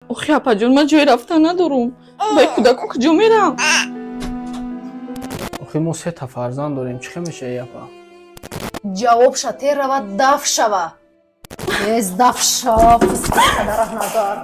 Охи апаҷон, ман ҷое рафтан надорум. Ба кӯдако куҷо мерам? Охи мо сета фарзанд дорем, чӣ хел мешавӣ апа? Ҷавоб ша, тер равад, даф шава. Тез даф шава, падарах назар.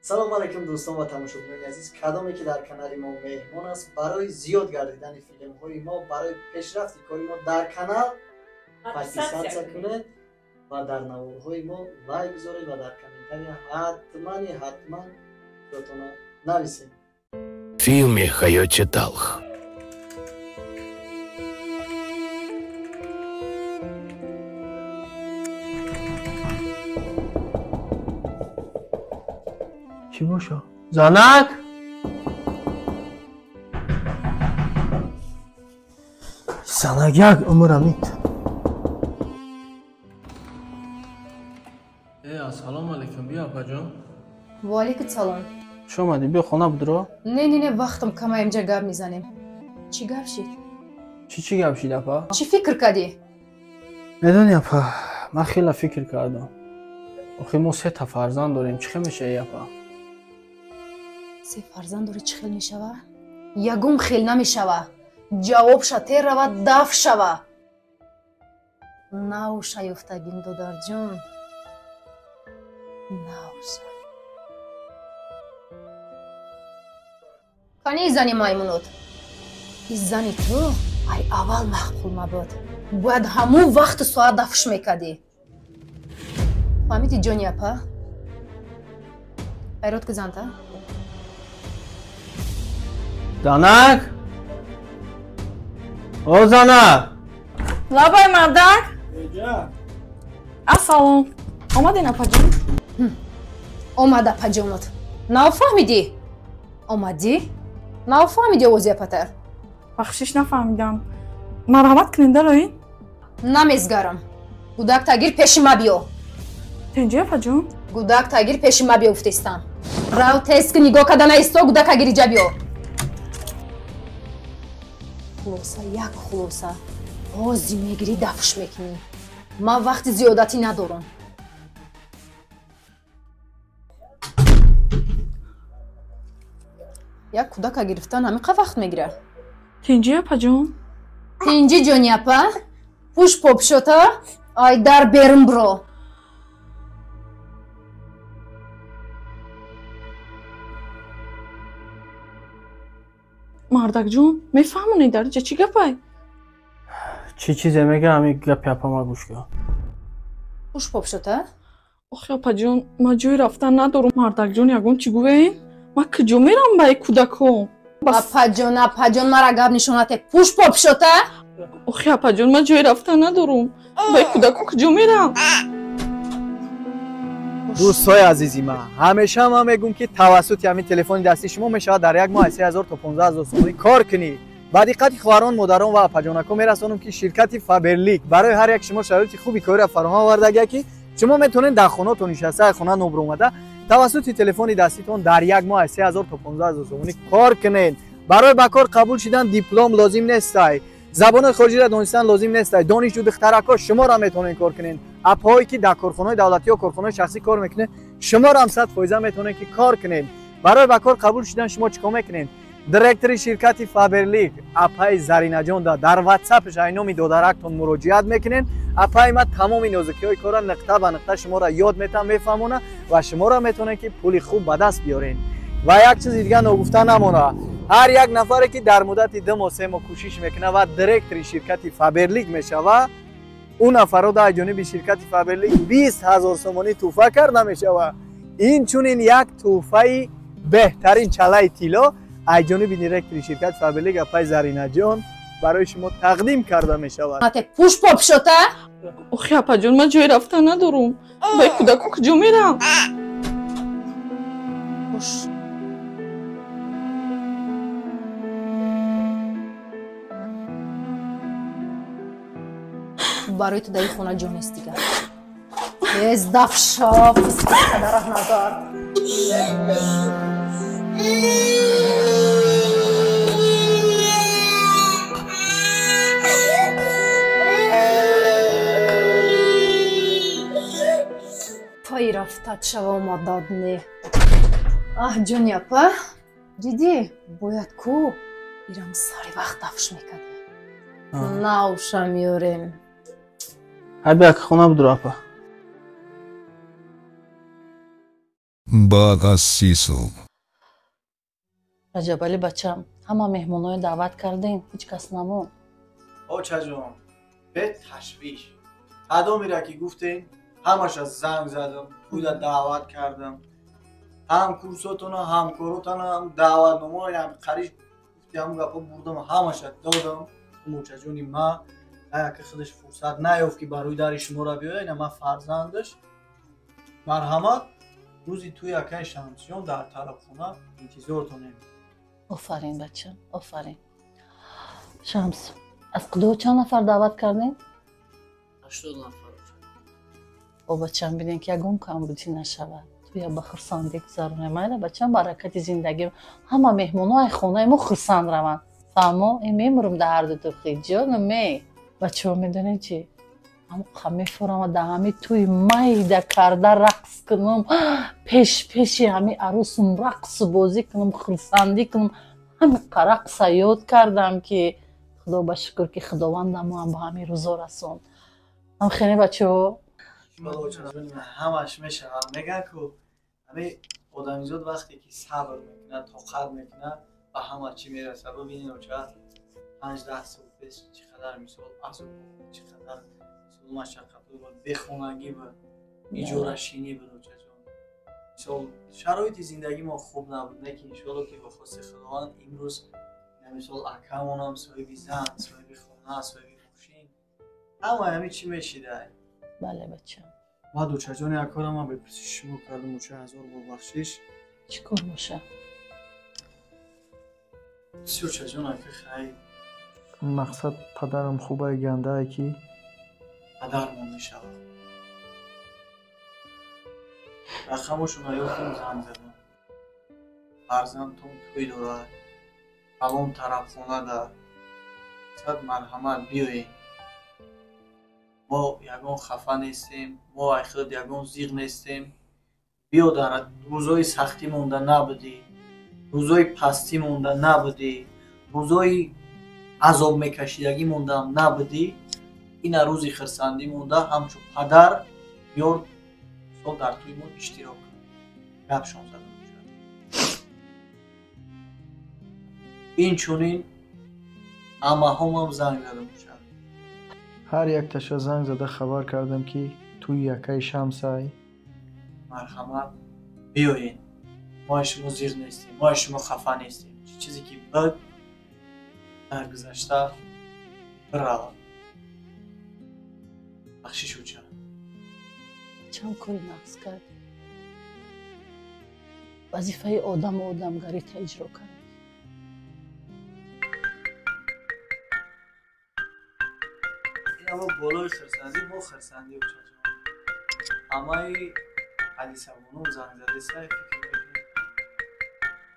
Салом алейкум дӯстон ва тамошобинони азиз. Кадоме ки дар канали мо меҳмон аст, барои зиёд гардидани филмҳои мо, барои пешрафти кори мо дар канал подписаться кунед ва дар наворҳои мо лайк гузоред ва дар комментария ҳатмани ҳатман фикротонро нависед. Филми ҳаёти талх. Чӣ боша? Занак? Занак як умрам ит. Ассалому алейкум, биё апаҷон. Ва алейкум салом. Хуш омадӣ, биё хона будро. Не, не, не, вақтам кама, инҷа гап мезанем. Чӣ гап шид? Чӣ гап шид апа? Чӣ фикр кардӣ? Медонӣ апа, ман хеле фикр кардам. Охи мо сета фарзанд дорем, чӣ хел мешавӣ апа? Се фарзанд дорӣ, чӣ хел мешава? Ягон хел намешава. Ҷавоб ша, тер равад, даф шава. Нав шаёфтагим, додарҷон. Навша. Кани зани маймунот? И зани ту ай аввал маъқул мабуд. Бояд ҳамун вақту соат дафш мекардӣ. Фаҳмидӣ, ҷони апа? Хайрот кизанта? Занак? О, занак! Лабай, мардак! Ассалом. Омадин, апаҷон? Омад апаҷонот. Нафаҳмидӣ? Омадӣ? Нафаҳмидӣ овози апатар? Бахшиш, нафаҳмидам. Марҳамат кунед, дароин. Намезгарам. Гудак тагир пеши ма биё. Тенҷи, апаҷон? Гудак тагир пеши ма биё гуфтестам. Рав тез ки нигоҳ карда наисто, гудака гириҷа биё. Хулоса, як хулоса. Ҳози мегирӣ, дафш мекунӣ. Ман вақти зиёдатӣ надорам. Як кӯдака гирифтан ҳамин қа вақт мегирад? Тинҷи, апаҷон? Тинҷи, ҷони апа? Пӯш попшота, ай дар берун биро. Мардакҷон, мефаҳмонӣ дар ҷа чӣ гапай? Чӣ чизе мега, ҳамин гапи апа ма гӯш кун. Пӯш попшота? Охи апаҷон, ман ҷое рафтан надорам. Мардакҷон, ягон чӣ гӯем? Ман куҷо мерам ба кӯдакҳо? Апаҷон, апаҷон, мара гап нишонате. Пӯш попшота? Охи апаҷон, ман ҷое рафтан надорам. Ба кӯдакҳо куҷо мерам? Дӯстои азизи ман, ҳамеша ман мегӯм ки тавассути ҳамин телефони дастӣ шумо мешавад дар як моҳ аз 3000 то 15000 сомонӣ кор кунӣ. Ба диққати хоҳарон, модарон ва апаҷонакҳо мерасонам ки ширкати Фаберлик барои ҳар як шумо шароити хуби кориро фароҳам овардагия ки шумо метавонед дар хонатон нишаста, аз хона нобуромада тавассути телефони даститон дар як моҳ аз 3000 то 15000 сомонӣ кор кунед. Барои ба кор қабул шудан диплом лозим нестай, забони хориҷиро донистан лозим нестай. Донишҷӯ духтаракҳо шуморо метавонед кор кунед. Апҳое ки дар корхонаҳои давлатӣ ё корхонаҳои шахсӣ кор мекунед, шуморо ҳам 100% метавонед ки кор кунед. Барои ба кор қабул шудан шумо чӣ кор мекунед? Директори ширкати Фаберлик апаи Заринаҷон дар ватсапш ай номи додарактон муроҷиат мекунед. Апаи ма тамоми нозукиҳои корро нуқта ба нуқта шуморо ёд метам, мефаҳмона ва шуморо метавонед ки пули хуб ба даст биёред. Ва як чизи дига ногуфта намона, ҳар як нафаре ки дар муддати 2 моҳ 3 моҳ кӯшиш мекунад ва директори ширкати Фаберлик мешавад, ӯ нафарро дар ҷониби ширкати Фаберлик 20000 сомонӣ тӯҳфа карда мешавад. Инчунин як тӯҳфаи беҳтарин чалаи тилло аз ҷониби директори ширкати Фаберлик апаи Заринаҷон барои шумо тақдим карда мешавад. Пӯш попшота? Охи апаҷон, ман ҷое рафтан надорам. Ба кӯдакҳо куҷо мерам? Пӯш. Барои ту дар ин хона ҷо нест дигар. Тез даф шав, падарах назар. Пайи рафтат шава мадад не. Аҳ, ҷони апа, дидӣ, бояд ку ирам сари вақт дафш мекардӣ. Навша меёрем. Ҳай бия хона будур апа. Баъд аз 30 сол. Раҷабалӣ бачам, ҳама меҳмонҳоро даъват кардем, ҳеҷ кас намонд. Очаҷон, бе ташвиш. Кадомеро ки гуфтем, ҳамаша занг задам, тӯйда даъват кардам. Ҳам курсотона, ҳамкоротона, ҳам даъватномаҳоям қариб гуфти ҳамун гапҳо бурдам, ҳамаша додам. Очаҷони ма яке худаш фурсат наёфт ки ба рӯи дари шуморо биёяд, ина ма фарзандаш. Марҳамат, рӯзи тӯи акаи Шамсиён дар тарабхона интизортонем. Офарин бачам, офарин. Шамс, аз Қудо чанд нафар даъват кардем? 80 нафар. О бачам, бинем ки ягон камбудӣ нашавад. Туя ба хурсандӣ гузаронем. Майла бачам, баракати зиндагӣ. Ҳама меҳмонҳо ай хонаи мо хурсанд раванд. Фаҳмо? Э мемурам дар ҳарду тухи. Ҷону ме. Бачаҳо медонед чӣ? Ҳамқа мефурам ва дар ҳами тӯи майда карда рақс кунам, пеш пеши ҳами арӯсум рақсу бозӣ кунам, хурсандӣ кунам. Ҳамиқа рақса ёд кардам ки худо ба шукр ки худовандам моам ба ҳамин рӯзо расонд. Ҳам хеле бачаҳо. Ҳамаш мешавад. Мегӯянд ку ҳами одамизод вақте ки сабр мекунад, тоқат мекунад, ба ҳама чӣ мерасад. Бибинед оча, 5-10 сол пеш чӣ қадар мисол азоб, чӣ қадар мисол машаққат буд, бехонагӣ буд, иҷорашинӣ буд очаҷон. Мисол шароити зиндагӣ мо хуб набуд, лекин иншоалло ки бо хости Худованд имрӯз мисол акамонам соҳиби зан, соҳиби хона, соҳиби мошин, ҳама ҳамин чӣ мешидай. Бале бачам. Ма дучаҷони акора ман бепурсиши шумо кардам, оча, ҳазор бор бахшиш. Чӣ кор боша? Бисёр чаҷон ака хай. Мақсад падарам хубай гандае ки падармон мешавад. Рақамошонро ёфтам, занг задам. Фарзандтон тӯй дорад, фалон тарафхона дар. Сад марҳамат биёед. Мо ягон хафа нестем, мо ай худ ягон зиғ нестем. Биё дар рӯзҳои сахтӣ монда набудӣ, рӯзҳои пастӣ монда набудӣ, рӯзҳои азоб мекашидагӣ мондаам набудӣ. Ина рӯзи хирсандӣ монда ҳамчун падар биёр сол дар тӯи мо иштирок кун. Гапшон зада бошад. Инчунин амаҳомам занг зада бошад. Ҳар якташа занг зада хабар кардам ки тӯи акаи Шамсай. Марҳамат биёед. Мо аз шумо зиғ нестем, мо аз шумо хафа нестем. Чизе ки буд дар гузашта биравад. Бахшиш оча. Чанд кори нақс кардӣ. Вазифаи одаму одамгарита иҷро кардӣ. Ин болои хирсандӣ бо хирсандӣ очаҷон. Ҳамаи ҳадисабоном занг зада сай фикр мекунем.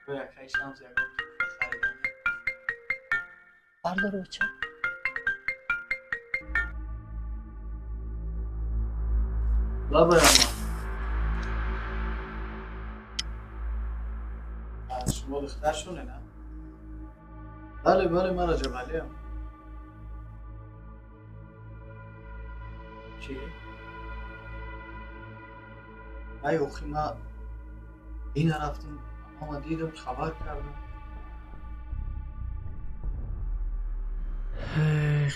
Бо якаи Шамс ягон туҳфа харидан. Бардор оча. Лабай ама. Шумо духтар шуне, на? Бале, бале, ман Раҷабалиам. Чӣ? Ай охи ма ина рафтам, ама дидам, хабар кардам.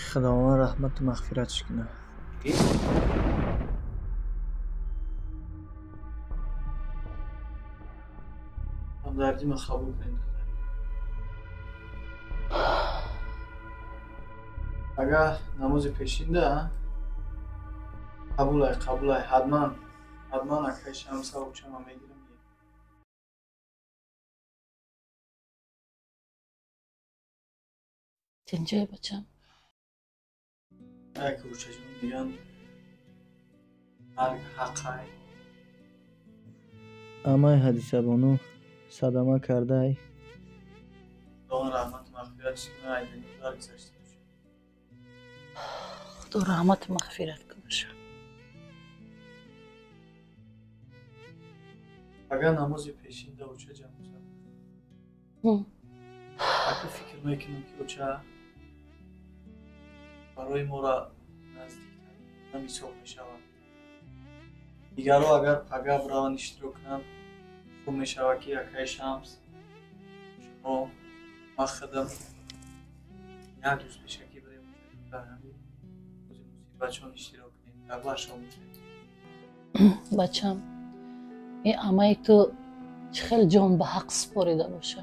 Худованд раҳмату мағфиратш кунад. Ҳамдардӣ ман қабул кунед. Агар намози пешинда қабулай, қабулай, ҳатман, ҳатман акаи Шамса очама мегирам. Тинҷай бачам. Як очаҷон мегӯянд марг ҳаққай. Амаи ҳадисабону садама кардай. Худованд раҳмату мағфиратш кунад, айдани баргузашта бошад. Худо раҳмату мағфират кунад. Агар намози пешин да оча ҷаноза ака фикр мекунам ки оча барои моро наздиктар ҳисоб мешавад. Дигарро агар пага бираванд иштирок кунанд, хуб мешавад ки акаи Шамс шумо ман худам як рӯз пешакӣ бирем дар ҳамин рӯзи мусибатшон иштирок кунем, дар баршон бошем. Бачам, ин амаи ту чӣ хел ҷон ба ҳақ супорида боша.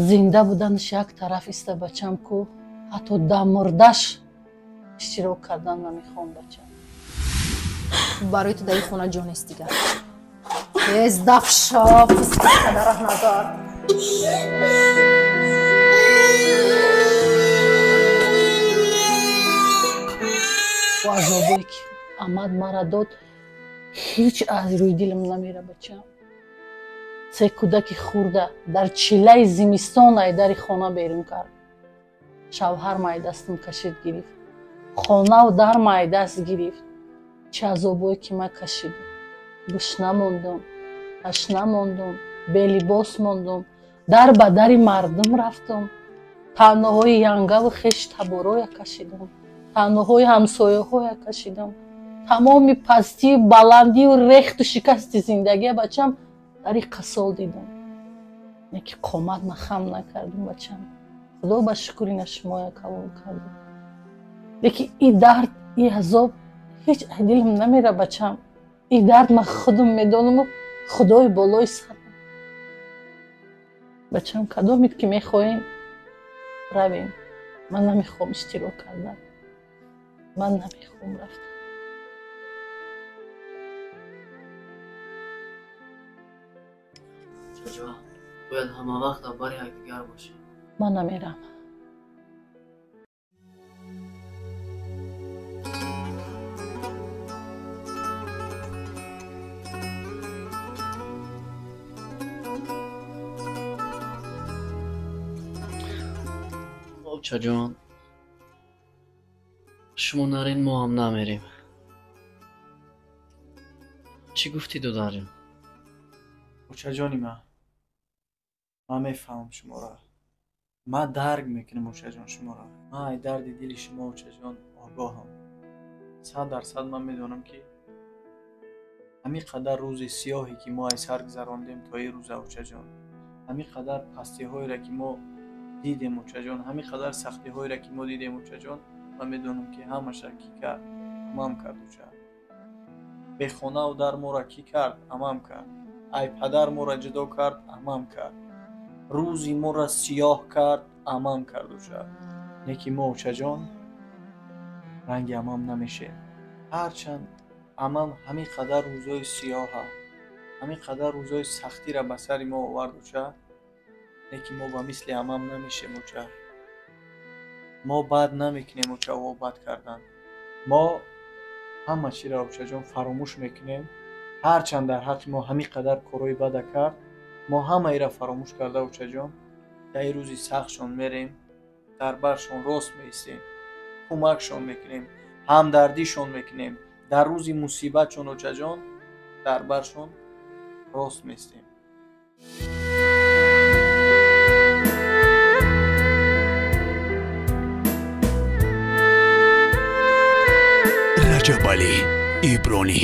Зинда буданаш як тараф иста бачам ку, ҳатто дамурдаш иштирок кардан намехоҳам бачам. Барои ту дар ин хона ҷо нест дигар. Тез дафша, фисқадараҳ назар. Азобое ки амад мара дод, ҳеҷ аз рӯи дилам намера бачам. Се кӯдаки хурда дар чилаи зимистон ай дари хона берун кард. Шавҳар май дастам кашид гирифт, хонаву дар май даст гирифт. Чӣ азобое ки ман кашидам. Гушна мондум, ташна мондум, белибос мондум, дар ба дари мардум рафтум, таъноҳои янгаву хеш табороя кашидам, таъноҳои ҳамсояҳоя кашидам. Тамоми пастию баландию рехту шикасти зиндагия бачам дар ин қасол дидам. Яки қомат нахам накардум бачам. Худо ба шукр ина шумоя кабул кардум. Лекин и дард, и азоб ҳеҷ аз дилам намера бачам. И дард ман худам медонаму худои болои сарам. Бачам, кадомит ки мехоҳем равем. Ман намехоҳам иштирок кардан. Ман намехоҳам рафтан. Чачо, бояд ҳама вақт дар бари якдигар бошем. Ман намерам. Очаҷон, шумо нарен, мо ҳам намерем. Чӣ гуфтӣ, додарҷон? Очаҷони ман, ман мефаҳмам шуморо. Ман дарк мекунам очаҷон шуморо. Ман ай дарди дили шумо очаҷон огоҳам. 100% ман медонам ки ҳамин қадар рӯзи сиёҳе ки мо ай сар гузарондем то ин рӯза очаҷон, ҳамин қадар пастиҳоеро ки мо дидем очаҷон, ҳамин қадар сахтиҳоеро ки мо дидем очаҷон, ман медонам ки ҳамаша кӣ кард, амам кард оча. Бехонаву дар моро кӣ кард, амам кард. Ай падар моро ҷудо кард, амам кард. Рӯзи моро сиёҳ кард, амам кард оча. Лекин мо очаҷон ранги амам намешем. Ҳарчанд амам ҳамин қадар рӯзҳои сиёҳа, ҳамин қадар рӯзҳои сахтиро ба сари мо овард оча, лекин мо ба мисли амам намешем оча. Мо бад намекунем оча во бад кардан. Мо ҳама чиро очаҷон фаромӯш мекунем. Ҳарчанд дар ҳаққи мо ҳамин қадар корҳои бада кард, мо ҳамаиро фаромӯш карда очаҷон, дар ин рӯзи сахтшон мерем, дар баршон рост меистем, кӯмакшон мекунем, ҳамдардишон мекунем. Дар рӯзи мусибатшон очаҷон дар баршон рост меистем. Раҷабалӣ Ибронӣ.